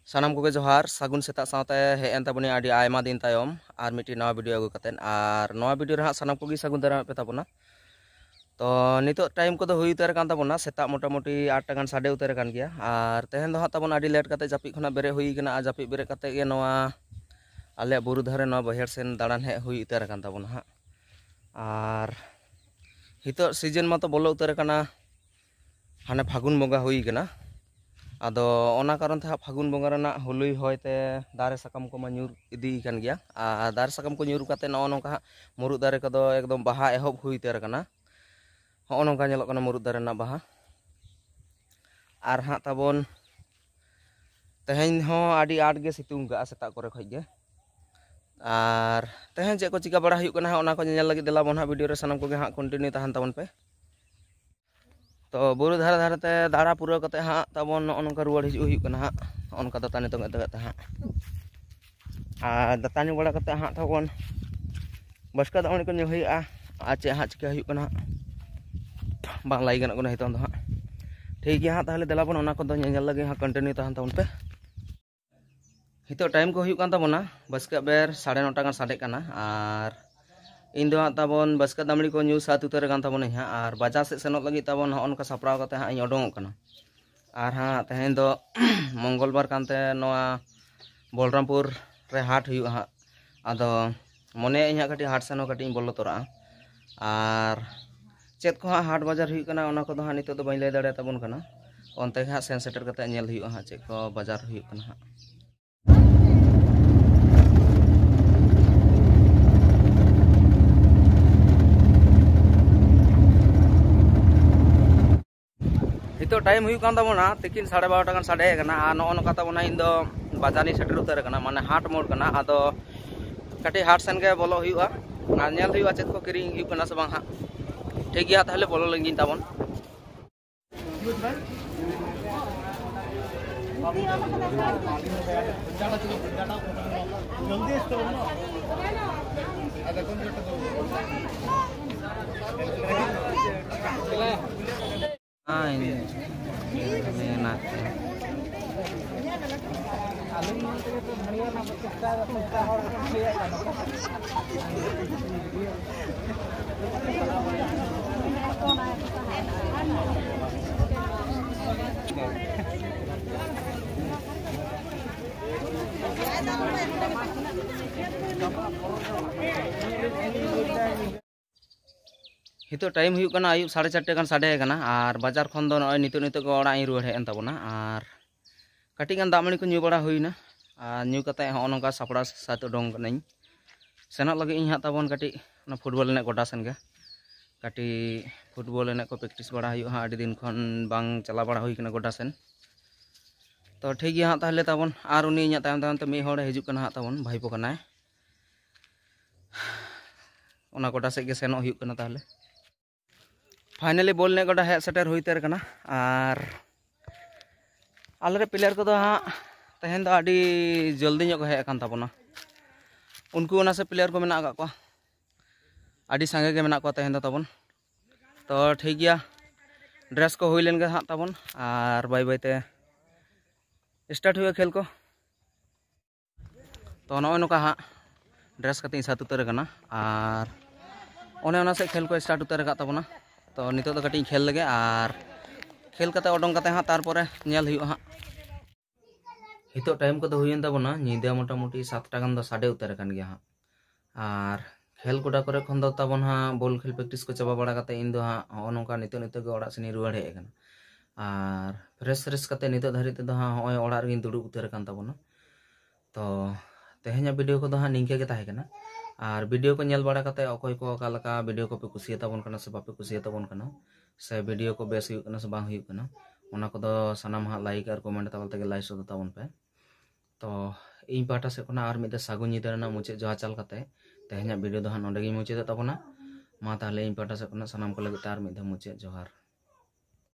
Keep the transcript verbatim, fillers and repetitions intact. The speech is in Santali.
ᱥᱟᱱᱟᱢ ᱠᱚᱜᱮ ᱡᱚᱦᱟᱨ, ᱥᱟᱹᱜᱩᱱ ᱥᱮᱛᱟᱜ ᱥᱟᱶᱛᱮ ᱦᱮᱡ ᱮᱱ ᱛᱟᱵᱚᱱᱟ ᱟᱹᱰᱤ ᱟᱭᱢᱟ ᱫᱤᱱ ᱛᱟᱭᱚᱢ ᱟᱨ ᱢᱤᱫᱴᱤᱡ ᱱᱟᱣᱟ ᱵᱷᱤᱰᱤᱭᱳ ᱟᱹᱜᱩ ᱠᱟᱛᱮᱫ᱾ ᱟᱨ ᱱᱚᱣᱟ ᱵᱷᱤᱰᱤᱭᱳ ᱨᱮ ᱦᱟᱸᱜ ᱥᱟᱱᱟᱢ ᱠᱚᱜᱮ ᱥᱟᱹᱜᱩᱱ ᱫᱟᱨᱟᱢ ᱯᱮ ᱛᱟᱵᱚᱱᱟ᱾ ᱛᱚ ᱱᱤᱛᱚᱜ ᱴᱟᱭᱤᱢ ᱠᱚᱫᱚ ᱦᱩᱭ ᱩᱛᱟᱹᱨ ᱟᱠᱟᱱ ᱛᱟᱵᱚᱱᱟ, ᱥᱮᱛᱟᱜ ᱢᱚᱴᱟᱢᱩᱴᱤ ᱟᱴ ᱴᱟ ᱜᱟᱱ ᱥᱟᱰᱮ ᱩᱛᱟᱹᱨ ᱟᱠᱟᱱ ᱜᱮᱭᱟ᱾ ᱟᱨ ᱛᱮᱦᱮᱧ ᱫᱚ ᱦᱟᱸᱜ ᱛᱟᱵᱚᱱ ᱟᱹᱰᱤ ᱞᱮᱴ ᱠᱟᱛᱮᱫ ᱡᱟᱹᱯᱤᱫ ᱠᱷᱚᱱᱟᱜ ᱵᱮᱨᱮᱫ ᱦᱩᱭ ᱠᱟᱱᱟ᱾ ᱟᱨ ᱡᱟᱹᱯᱤᱫ ᱵᱮᱨᱮᱫ ᱠᱟᱛᱮᱫ ᱜᱮ ᱱᱚᱣᱟ ᱟᱞᱮᱭᱟᱜ ᱵᱩᱨᱩ ᱫᱷᱟᱨᱮ ᱱᱚᱣᱟ ᱵᱟᱹᱭᱦᱟᱹᱲ ᱥᱮᱱ ᱫᱟᱬᱟᱱ ᱦᱮᱡ ᱦᱩᱭ ᱩᱛᱟᱹᱨ ᱟᱠᱟᱱ ᱛᱟᱵᱚᱱᱟ ᱦᱟᱸᱜ᱾ ᱟᱨ ᱱᱤᱛᱚᱜ ᱥᱤᱡᱮᱱ ᱢᱟᱛᱚ ᱵᱚᱞᱚ ᱩᱛᱟᱹᱨ ᱟᱠᱟᱱᱟ, ᱦᱟᱱᱮ ᱯᱷᱟᱹᱜᱩᱱ ᱵᱚᱸᱜᱟ ᱦᱩᱭ ᱠᱟᱱᱟ᱾ ᱟᱫᱚ ᱚᱱᱟ ᱠᱟᱨᱚᱱ ᱛᱮ ᱦᱟᱸᱜ ᱯᱷᱟᱹᱜᱩᱱ ᱵᱚᱸᱜᱟ ᱨᱮᱱᱟᱜ ᱦᱩᱞᱩᱭ ᱦᱚᱭ ᱛᱮ ᱫᱟᱨᱮ ᱥᱟᱠᱟᱢ ᱠᱚᱢᱟ ᱧᱩᱨ ᱤᱫᱤᱭ ᱠᱟᱱ ᱜᱮᱭᱟ᱾ ᱟᱨ ᱫᱟᱨᱮ ᱥᱟᱠᱟᱢ ᱠᱚ ᱧᱩᱨ ᱠᱟᱛᱮ ᱱᱚᱜᱼᱚ ᱱᱚᱝᱠᱟ ᱦᱟᱸᱜ ᱢᱩᱨᱩᱫ ᱫᱟᱨᱮ ᱠᱚᱫᱚ ᱮᱠᱫᱚᱢ ᱵᱟᱦᱟ ᱮᱦᱚᱵ ᱦᱩᱭ ᱩᱛᱟᱹᱨ ᱟᱠᱟᱱᱟ᱾ ᱦᱚᱸᱜᱼᱚ ᱱᱚᱝᱠᱟ ᱧᱮᱞᱚᱜ ᱠᱟᱱᱟ ᱢᱩᱨᱩᱫ ᱫᱟᱨᱮ ᱨᱮᱱᱟᱜ ᱵᱟᱦᱟ᱾ ᱟᱨ ᱦᱟᱸᱜ ᱛᱟᱵᱚᱱ ᱛᱮᱦᱮᱧ ᱦᱚᱸ ᱟᱹᱰᱤ ᱟᱸᱴ ᱜᱮ ᱥᱤᱛᱩᱝ ᱠᱟᱜᱼᱟ ᱥᱮᱛᱟᱜ ᱠᱚᱨᱮ ᱠᱷᱚᱡ ᱜᱮ᱾ ᱟᱨ ᱛᱮᱦᱮᱧ ᱪᱮᱫ ᱠᱚ ᱪᱤᱠᱟ ᱵᱟᱲᱟ ᱦᱩᱭᱩᱜ ᱠᱟᱱᱟ ᱦᱟᱸᱜ, ᱚᱱᱟ ᱠᱚ ᱧᱮᱧᱮᱞ ᱞᱟᱹᱜᱤᱫ ᱫᱮᱞᱟ ᱵᱚᱱ ᱦᱟᱸᱜ ᱵᱷᱤᱰᱤᱭᱳ ᱨᱮ ᱥᱟᱱᱟᱢ ᱠᱚᱜᱮ ᱦᱟᱸᱜ ᱠᱚᱱᱴᱤᱱᱤᱭᱩ ᱛᱟᱦᱮᱱ ᱛᱟᱵᱚᱱ ᱯᱮ᱾ ᱛᱚ ᱵᱩᱨᱩ ᱫᱷᱟᱨᱮ ᱫᱷᱟᱨᱮ ᱛᱮ ᱫᱟᱬᱟ ᱯᱩᱨᱟᱹᱣ ᱠᱟᱛᱮ ᱦᱟᱸᱜ ᱛᱟᱵᱚᱱ ᱱᱚᱜᱼᱚ ᱱᱚᱝᱠᱟ ᱨᱩᱣᱟᱹᱲ ᱦᱤᱡᱩᱜ ᱦᱩᱭᱩᱜ ᱠᱟᱱᱟ ᱦᱟᱸᱜ, ᱱᱚᱜᱼᱚ ᱱᱚᱝᱠᱟ ᱫᱟᱹᱛᱟᱹᱱᱤ ᱛᱚᱝᱜᱮ ᱛᱚᱝᱜᱮ ᱛᱮ ᱦᱟᱸᱜ᱾ ᱟᱨ ᱫᱟᱹᱛᱟᱹᱱᱤ ᱵᱟᱲᱟ ᱠᱟᱛᱮ ᱦᱟᱸᱜ ᱛᱟᱵᱚᱱ ᱵᱟᱥᱠᱟ ᱫᱟᱜ ᱢᱟᱹᱲᱤ ᱠᱚ ᱧᱩ ᱦᱩᱭᱩᱜᱼᱟ᱾ ᱟᱨ ᱪᱮᱫ ᱦᱟᱸᱜ ᱪᱤᱠᱟᱹ ᱦᱩᱭᱩᱜ ᱠᱟᱱᱟ ᱦᱟᱸᱜ, ᱵᱟᱝ ᱞᱟᱹᱭ ᱜᱟᱱᱚᱜ ᱠᱟᱱᱟ ᱱᱤᱛᱚᱝ ᱫᱚ ᱦᱟᱸᱜ᱾ ᱴᱷᱤᱠ ᱜᱮᱭᱟ ᱦᱟᱸᱜ, ᱛᱟᱦᱚᱞᱮ ᱫᱮᱞᱟ ᱵᱚᱱ ᱚᱱᱟ ᱠᱚᱫᱚ ᱧᱮᱧᱮᱞ ᱞᱟᱹᱜᱤᱫ ᱦᱟᱸᱜ ᱠᱚᱱᱴᱤᱱᱤᱭᱩ ᱛᱟᱦᱮᱱ ᱛᱟᱵᱚᱱ ᱯᱮ᱾ ᱱᱤᱛᱚᱜ ᱴᱟᱭᱤᱢ ᱠᱚ ᱦᱩᱭᱩᱜ ᱠᱟᱱ ᱛᱟᱵᱚᱱᱟ ᱵᱟᱥᱠᱮᱭᱟᱜ ᱵᱮᱨ ᱥᱟᱲᱮ ᱱᱚᱴᱟ ᱜᱟᱱ ᱥᱟᱰᱮᱜ ᱠᱟᱱᱟ᱾ ᱟᱨ ᱤᱧ ᱫᱚ ᱦᱟᱸᱜ ᱛᱟᱵᱚᱱ ᱵᱟᱥᱠᱮ ᱫᱟᱜ ᱢᱟᱹᱲᱤ ᱠᱚ ᱧᱩ ᱥᱟᱹᱛ ᱩᱛᱟᱹᱨ ᱟᱠᱟᱱ ᱛᱟᱵᱚᱱᱟᱹᱧ ᱦᱟᱸᱜ, ᱟᱨ ᱵᱟᱡᱟᱨ ᱥᱮᱫ ᱥᱮᱱᱚᱜ ᱞᱟᱹᱜᱤᱫ ᱛᱟᱵᱚᱱ ᱱᱚᱜᱼᱚ ᱱᱚᱝᱠᱟ ᱥᱟᱯᱲᱟᱣ ᱠᱟᱛᱮ ᱦᱟᱸᱜ ᱤᱧ ᱩᱰᱩᱝᱚᱜ ᱠᱟᱱᱟ᱾ ᱟᱨ ᱦᱟᱸᱜ ᱛᱮᱦᱮᱧ ᱫᱚ ᱢᱚᱝᱜᱚᱞ ᱵᱟᱨ ᱠᱟᱱᱛᱮ ᱱᱚᱣᱟ ᱵᱚᱞᱨᱟᱢᱯᱩᱨ ᱨᱮ ᱦᱟᱴ ᱦᱩᱭᱩᱜᱼᱟ ᱦᱟᱸᱜ᱾ ᱟᱫᱚ ᱢᱚᱱᱮᱭᱮᱫ ᱟᱹᱧ ᱦᱟᱸᱜ ᱠᱟᱹᱴᱤᱡ ᱦᱟᱴ ᱥᱮᱱ ᱦᱚᱸ ᱠᱟᱹᱴᱤᱡ ᱤᱧ ᱵᱚᱞᱚ ᱛᱚᱨᱟᱜᱼᱟ᱾ ᱟᱨ ᱪᱮᱫ ᱠᱚ ᱦᱟᱸᱜ ᱦᱟᱴ ᱵᱟᱡᱟᱨ ᱦᱩᱭᱩᱜ ᱠᱟᱱᱟ ᱚᱱᱟ ᱠᱚᱫᱚ ᱦᱟᱸᱜ ᱱᱤᱛᱚᱜ ᱫᱚ ᱵᱟᱹᱧ ᱞᱟᱹᱭ ᱫᱟᱲᱮᱭᱟᱛᱟᱵᱚᱱ ᱠᱟᱱᱟ᱾ ᱚᱱᱛᱮ ᱜᱮ ᱦᱟᱸᱜ ᱥᱮᱱ ᱥᱮᱴᱮᱨ ᱠᱟᱛᱮ ᱧᱮᱞ ᱦᱩᱭᱩᱜᱼᱟ ᱦᱟᱸᱜ ᱪᱮᱫ ᱠᱚ ᱵᱟᱡᱟᱨ ᱦᱩᱭᱩᱜ ᱠᱟᱱᱟ ᱦᱟᱸᱜ᱾ ᱱᱤᱛᱚᱜ ᱴᱟᱭᱤᱢ ᱦᱩᱭᱩᱜ ᱠᱟᱱ ᱛᱟᱵᱚᱱᱟ ᱛᱤᱠᱤᱱ ᱥᱟᱲᱮ ᱵᱟᱨᱚᱴᱟ ᱜᱟᱱ ᱥᱟᱰᱮ ᱟᱠᱟᱱᱟ᱾ ᱟᱨ ᱱᱚᱜᱼᱚ ᱱᱚᱝᱠᱟ ᱛᱟᱵᱚᱱᱟ ᱤᱧ ᱫᱚ ᱵᱟᱡᱟᱨ ᱤᱧ ᱥᱮᱴᱮᱨ ᱩᱛᱟᱹᱨ ᱟᱠᱟᱱᱟ, ᱢᱟᱱᱮ ᱦᱟᱴ ᱢᱳᱲ ᱠᱟᱱᱟ᱾ ᱟᱫᱚ ᱠᱟᱹᱴᱤᱡ ᱦᱟᱴ ᱥᱮᱱ ᱜᱮ ᱵᱚᱞᱚ ᱦᱩᱭᱩᱜᱼᱟ ᱟᱨ ᱧᱮᱞ ᱦᱩᱭᱩᱜᱼᱟ ᱪᱮᱫ ᱠᱚ ᱠᱤᱨᱤᱧ ᱦᱩᱭᱩᱜ ᱠᱟᱱᱟ ᱥᱮ ᱵᱟᱝ ᱦᱟᱸᱜ᱾ ᱴᱷᱤᱠ ᱜᱮᱭᱟ, ᱛᱟᱦᱚᱞᱮ ᱵᱚᱞᱚ ᱞᱮᱱ ᱜᱤᱧ ᱛᱟᱵᱚᱱ᱾ ᱦᱮᱸ, ᱢᱮᱱᱟᱜ ᱛᱮ᱾ ᱱᱤᱛᱚᱜ ᱴᱟᱭᱤᱢ ᱦᱩᱭᱩᱜ ᱠᱟᱱᱟ ᱟᱹᱭᱩᱵ ᱥᱟᱲᱮ ᱪᱟᱨᱴᱮ ᱜᱟᱱ ᱥᱟᱰᱮ ᱟᱠᱟᱱᱟ, ᱟᱨ ᱵᱟᱡᱟᱨ ᱠᱷᱚᱱ ᱫᱚ ᱱᱚᱜᱼᱚᱭ ᱱᱤᱛᱚᱜ ᱱᱤᱛᱚᱜ ᱜᱮ ᱚᱲᱟᱜ ᱤᱧ ᱨᱩᱣᱟᱹᱲ ᱦᱮᱡ ᱮᱱ ᱛᱟᱵᱚᱱᱟ᱾ ᱟᱨ ᱠᱟᱹᱴᱤᱡ ᱜᱟᱱ ᱫᱟᱜ ᱢᱟᱹᱲᱤ ᱠᱚ ᱧᱩ ᱵᱟᱲᱟ ᱦᱩᱭᱱᱟ, ᱟᱨ ᱧᱩ ᱠᱟᱛᱮ ᱦᱚᱸᱜᱼᱚ ᱱᱚᱝᱠᱟ ᱥᱟᱯᱲᱟᱣ ᱥᱟᱹᱛ ᱩᱰᱩᱝ ᱠᱟᱹᱱᱟᱹᱧ᱾ ᱥᱮᱱᱚᱜ ᱞᱟᱹᱜᱤᱫ ᱤᱧ ᱦᱟᱸᱜ ᱛᱟᱵᱚᱱ ᱠᱟᱹᱴᱤᱡ ᱚᱱᱟ ᱯᱷᱩᱴᱵᱚᱞ ᱮᱱᱮᱡ ᱜᱚᱰᱟ ᱥᱮᱱ ᱜᱮ᱾ ᱠᱟᱹᱴᱤᱡ ᱯᱷᱩᱴᱵᱚᱞ ᱮᱱᱮᱡ ᱠᱚ ᱯᱨᱮᱠᱴᱤᱥ ᱵᱟᱲᱟ ᱦᱩᱭᱩᱜᱼᱟ ᱦᱟᱸᱜ, ᱟᱹᱰᱤ ᱫᱤᱱ ᱠᱷᱚᱱ ᱵᱟᱝ ᱪᱟᱞᱟᱣ ᱵᱟᱲᱟ ᱦᱩᱭ ᱠᱟᱱᱟ ᱜᱚᱰᱟ ᱥᱮᱱ᱾ ᱛᱚ ᱴᱷᱤᱠ ᱜᱮᱭᱟ ᱦᱟᱸᱜ ᱛᱟᱦᱚᱞᱮ ᱛᱟᱵᱚᱱ, ᱟᱨ ᱩᱱᱤ ᱤᱧᱟᱹᱜ ᱛᱟᱭᱚᱢ ᱛᱟᱭᱚᱢ ᱛᱮ ᱢᱤᱫ ᱦᱚᱲᱮ ᱦᱤᱡᱩᱜ ᱠᱟᱱᱟ ᱦᱟᱸᱜ ᱛᱟᱵᱚᱱ, ᱵᱷᱟᱭᱯᱳ ᱠᱟᱱᱟᱭ᱾ ᱚᱱᱟ ᱜᱚᱰᱟ ᱥᱮᱫ ᱜᱮ ᱥᱮᱱᱚᱜ ᱦᱩᱭᱩᱜ ᱠᱟᱱᱟ ᱛᱟᱦᱚᱞᱮ᱾ ᱯᱷᱟᱭᱱᱟᱞᱤ ᱵᱚᱞ ᱮᱱᱮᱡ ᱜᱚᱰᱟ ᱦᱮᱡ ᱥᱮᱴᱮᱨ ᱦᱩᱭ ᱩᱛᱟᱹᱨ ᱠᱟᱱᱟ, ᱟᱨ ᱟᱞᱮᱨᱮᱱ ᱯᱞᱮᱭᱟᱨ ᱠᱚᱫᱚ ᱦᱟᱸᱜ ᱛᱮᱦᱮᱧ ᱫᱚ ᱟᱹᱰᱤ ᱡᱚᱞᱫᱤ ᱧᱚᱜ ᱠᱚ ᱦᱮᱡ ᱟᱠᱟᱱ ᱛᱟᱵᱚᱱᱟ᱾ ᱩᱱᱠᱩ ᱚᱱᱟ ᱥᱮ ᱯᱞᱮᱭᱟᱨ ᱠᱚ ᱢᱮᱱᱟᱜ ᱟᱠᱟᱫ ᱠᱚᱣᱟ, ᱟᱹᱰᱤ ᱥᱟᱸᱜᱮ ᱜᱮ ᱢᱮᱱᱟᱜ ᱠᱚᱣᱟ ᱛᱮᱦᱮᱧ ᱫᱚ ᱛᱟᱵᱚᱱ᱾ ᱛᱚ ᱴᱷᱤᱠ ᱜᱮᱭᱟ, ᱰᱨᱮᱥ ᱠᱚ ᱦᱩᱭ ᱞᱮᱱ ᱜᱮ ᱦᱟᱸᱜ ᱛᱟᱵᱚᱱ, ᱟᱨ ᱵᱟᱭ ᱵᱟᱭ ᱛᱮ ᱥᱴᱟᱨᱴ ᱦᱩᱭᱩᱜᱼᱟ ᱠᱷᱮᱞ ᱠᱚ᱾ ᱛᱚ ᱱᱚᱜᱼᱚᱭ ᱱᱚᱝᱠᱟ ᱦᱟᱸᱜ ᱰᱨᱮᱥ ᱠᱟᱛᱮ ᱤᱧ ᱥᱟᱹᱛ ᱩᱛᱟᱹᱨ ᱟᱠᱟᱱᱟ, ᱟᱨ ᱚᱱᱮ ᱚᱱᱟ ᱥᱮᱫ ᱠᱷᱮᱞ ᱠᱚ ᱥᱴᱟᱨᱴ ᱩᱛᱟᱹᱨ ᱟᱠᱟᱫ ᱛᱟᱵᱚᱱᱟ᱾ ᱛᱚ ᱱᱤᱛᱚᱜ ᱫᱚ ᱠᱟᱹᱴᱤᱡ ᱤᱧ ᱠᱷᱮᱞ ᱞᱮᱜᱮ, ᱟᱨ ᱠᱷᱮᱞ ᱠᱟᱛᱮ ᱚᱰᱚᱝ ᱠᱟᱛᱮ ᱦᱟᱸᱜ ᱛᱟᱨᱯᱚᱨᱮ ᱧᱮᱞ ᱦᱩᱭᱩᱜᱼᱟ ᱦᱟᱸᱜ᱾ ᱱᱤᱛᱚᱜ ᱴᱟᱭᱤᱢ ᱠᱚᱫᱚ ᱦᱩᱭᱮᱱ ᱛᱟᱵᱚᱱᱟ, ᱧᱤᱫᱟᱹ ᱢᱚᱴᱟᱢᱩᱴᱤ ᱥᱟᱛᱴᱟ ᱜᱟᱱ ᱫᱚ ᱥᱟᱰᱮ ᱩᱛᱟᱹᱨ ᱟᱠᱟᱱ ᱜᱮᱭᱟ ᱦᱟᱸᱜ᱾ ᱟᱨ ᱠᱷᱮᱞ ᱜᱚᱰᱟ ᱠᱚᱨᱮ ᱠᱷᱚᱱ ᱫᱚ ᱛᱟᱵᱚᱱ ᱦᱟᱸᱜ ᱵᱚᱞ ᱠᱷᱮᱞ ᱯᱨᱮᱠᱴᱤᱥ ᱠᱚ ᱪᱟᱵᱟ ᱵᱟᱲᱟ ᱠᱟᱛᱮ ᱤᱧ ᱫᱚ ᱦᱟᱸᱜ ᱦᱚᱸᱜᱼᱚ ᱱᱚᱝᱠᱟ ᱱᱤᱛᱚᱜ ᱱᱤᱛᱚᱜ ᱜᱮ ᱚᱲᱟᱜ ᱥᱮᱱᱤᱧ ᱨᱩᱣᱟᱹᱲ ᱦᱮᱡ ᱟᱠᱟᱱᱟ᱾ ᱟᱨ ᱯᱷᱨᱮᱥ ᱯᱷᱨᱮᱥ ᱠᱟᱛᱮ ᱱᱤᱛᱚᱜ ᱫᱷᱟᱹᱨᱤᱡ ᱛᱮᱫᱚ ᱦᱟᱸᱜ ᱦᱚᱸᱜᱼᱚᱭ ᱚᱲᱟᱜ ᱨᱮᱜᱮᱧ ᱫᱩᱲᱩᱵ ᱩᱛᱟᱹᱨ ᱟᱠᱟᱱ ᱛᱟᱵᱚᱱᱟ᱾ ᱛᱚ ᱛᱮᱦᱮᱧᱟᱜ ᱵᱷᱤᱰᱤᱭᱳ ᱠᱚᱫᱚ ᱦᱟᱸᱜ ᱱᱤᱝᱠᱟᱹ ᱜᱮ ᱛᱟᱦᱮᱸ ᱠᱟᱱᱟ᱾ ᱟᱨ ᱵᱷᱤᱰᱤᱭᱳ ᱠᱚ ᱧᱮᱞ ᱵᱟᱲᱟ ᱠᱟᱛᱮ ᱚᱠᱚᱭ ᱠᱚ ᱚᱠᱟ ᱞᱮᱠᱟ ᱵᱷᱤᱰᱤᱭᱳ ᱠᱚᱯᱮ ᱠᱩᱥᱤᱭᱟᱛᱟᱵᱚᱱ ᱠᱟᱱᱟ ᱥᱮ ᱵᱟᱯᱮ ᱠᱩᱥᱤᱭᱟᱛᱟᱵᱚᱱ ᱠᱟᱱᱟ, ᱥᱮ ᱵᱷᱤᱰᱤᱭᱳ ᱠᱚ ᱵᱮᱥ ᱦᱩᱭᱩᱜ ᱠᱟᱱᱟ ᱥᱮ ᱵᱟᱝ ᱦᱩᱭᱩᱜ ᱠᱟᱱᱟ, ᱚᱱᱟ ᱠᱚᱫᱚ ᱥᱟᱱᱟᱢ ᱦᱟᱸᱜ ᱞᱟᱭᱤᱠ ᱟᱨ ᱠᱚᱢᱮᱱᱴ ᱛᱟᱞᱟ ᱛᱮᱜᱮ ᱞᱟᱭ ᱥᱚᱫᱚᱨ ᱛᱟᱵᱚᱱ ᱯᱮ᱾ ᱛᱚ ᱤᱧ ᱯᱟᱦᱴᱟ ᱥᱮᱫ ᱠᱷᱚᱱᱟᱜ ᱟᱨ ᱢᱤᱫ ᱫᱷᱟᱣ ᱥᱟᱹᱜᱩᱱ ᱧᱤᱫᱟᱹ ᱨᱮᱱᱟᱜ ᱢᱩᱪᱟᱹᱫ ᱡᱚᱦᱟᱨ ᱪᱟᱞ ᱠᱟᱛᱮ ᱛᱮᱦᱮᱧᱟᱜ ᱵᱷᱤᱰᱤᱭᱳ ᱫᱚ ᱦᱟᱸᱜ ᱱᱚᱸᱰᱮ ᱜᱤᱧ ᱢᱩᱪᱟᱹᱫᱮᱫ ᱛᱟᱵᱚᱱᱟ᱾ ᱢᱟ ᱛᱟᱦᱚᱞᱮ ᱤᱧ ᱯᱟᱦᱴᱟ ᱥᱮᱫ ᱠᱷᱚᱱᱟᱜ ᱥᱟᱱᱟᱢ ᱠᱚ ᱞᱟᱹᱜᱤᱫ ᱛᱮ ᱟᱨ ᱢᱤᱫ ᱫᱷᱟᱣ ᱢᱩᱪᱟᱹᱫ ᱡᱚᱦᱟᱨ᱾